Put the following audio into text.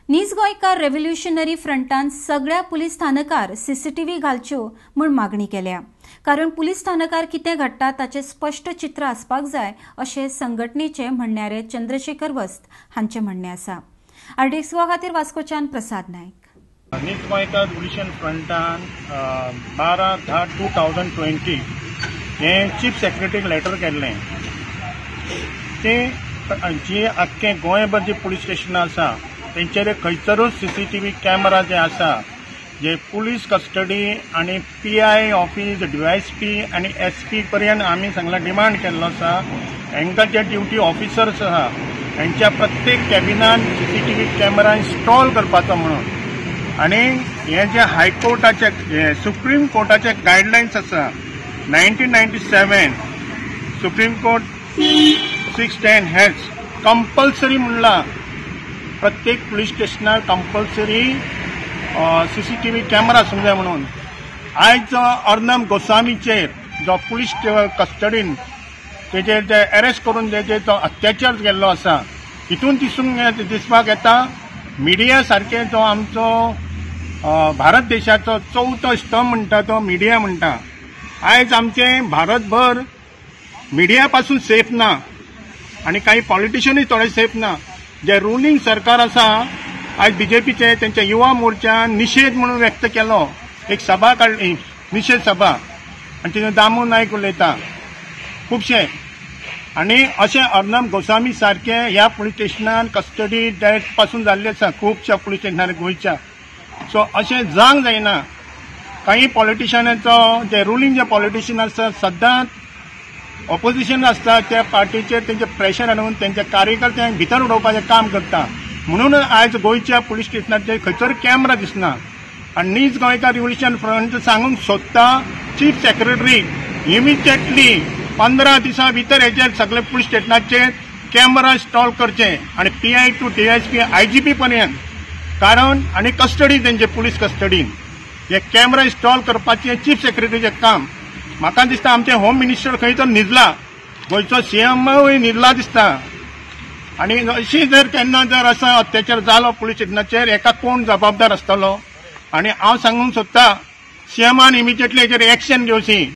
नीज गोंयकार रेव्होल्युशनरी फ्रंटान सगळ्या पुलीस स्थानकार सीसीटीव्ही घालच्यो म्हूण मागणी केल्या. कारण पुलीस स्थानकार कितें घडटा ताचें स्पश्ट चित्र आसपाक जाय अशें संघटनेचे म्हणणारे चंद्रशेखर वस्त हांचें म्हणणें आसा. आरडीएक्स गोवा खातीर वास्कोच्यान प्रसाद नायक. नीज गोंयकार रेव्होल्युशन फ्रंटान 12/10/2020 हें चीफ सेक्रेटरीक लेटर केल्लें. ते जी आख्खे गोंयभर जी पुलीस स्टेशनां आसा तेंचेर खंयसरूच सीसीटीव्ही कॅमेरा जे आसा जे पुलीस कस्टडी आनी पीआय ऑफिस, डीवायएसपी आनी एसपी पर्यंत आमी सांगला डिमांड केल्लो आसा. हांकां जे ड्युटी ऑफिसर्स आसा हेंच्या प्रत्येक कॅबिनान सीसीटीव्ही कॅमेरा इन्स्टॉल करपाचो म्हणून. आनी हे जे हायकोर्टाचे सुप्रीम कोर्टाचे गायडलायन्स आसा 1997 सुप्रीम कोर्ट 610 हेच कंपल्सरी म्हणला प्रत्येक पुलीस स्टेशनार कंपल्सरी सीसीटीव्ही कॅमेरा आसूंक जाय म्हणून. आयज जो अर्नब गोस्वामीचेर जो पुलीस कस्टडीन तेजेर जे अरेस्ट करून तेजेर जो अत्याचार केल्लो आसा हितून दिसपाक येता मिडिया सारके जो आमचो भारत देशाचो चवथो स्तंभ म्हणटा तो मिडिया म्हणटा. आयज आमचे भारतभर मिडिया पासून सेफ ना आनी काही पॉलिटिशियनूय थोडे सेफ ना. जे रुलिंग सरकार आसा आयज बीजेपीचे तेंच्या युवा मोर्चान निशेध म्हणून व्यक्त केलो, एक सभा काडली निशेध सभा आनी तितून दामू नायक उलयता खुबशे. आनी अशें अर्नब गोस्वामी सारके ह्या पुलीस स्टेशनान कस्टडी डेथ पासून जाल्ले आसा खुबश्या पुलीस स्टेशनार गोंयच्या. सो अशें जावंक जायना. काही पॉलिटिशियनाचो जे रुलिंग जे पॉलिटिशियन आसता सद्दां ऑपोजिशन आसता त्या पार्टीचेर तेंचे प्रेशर हाडून तेंच्या कार्यकर्त्यांक भितर उडोवपाचें काम करता. म्हणून आयज गोंयच्या पुलीस स्टेशनाचेर खंयसर कॅमेरा दिसना. आनी नीज गोंयकार रिव्होल्युशन फ्रंट सांगूंक सोदता चीफ सेक्रेटरी इमिजिएटली 15 दिसां भितर हेचेर सगळे पुलीस स्टेशनाचेर कॅमेरा इन्स्टॉल करचे आनी पीआय टू डीएसपी आयजीपी पर्यंत, कारण आनी कस्टडी तेंचे पुलीस कस्टडीन हे कॅमेरा इन्स्टॉल करपाचें चीफ सेक्रेटरीचें काम. म्हाका दिसता आमचे होम मिनिस्टर खंय तर न्हिदला, गोंयचो सीएमूय न्हिदला दिसता. आनी अशी जर केन्ना जर असो अत्याचार जालो पुलीस स्टेशनाचेर हेका कोण जबाबदार आसतलो? आनी हांव सांगूंक सोदता सीएमान इमिजिएटली हेचेर एक्शन घेवची.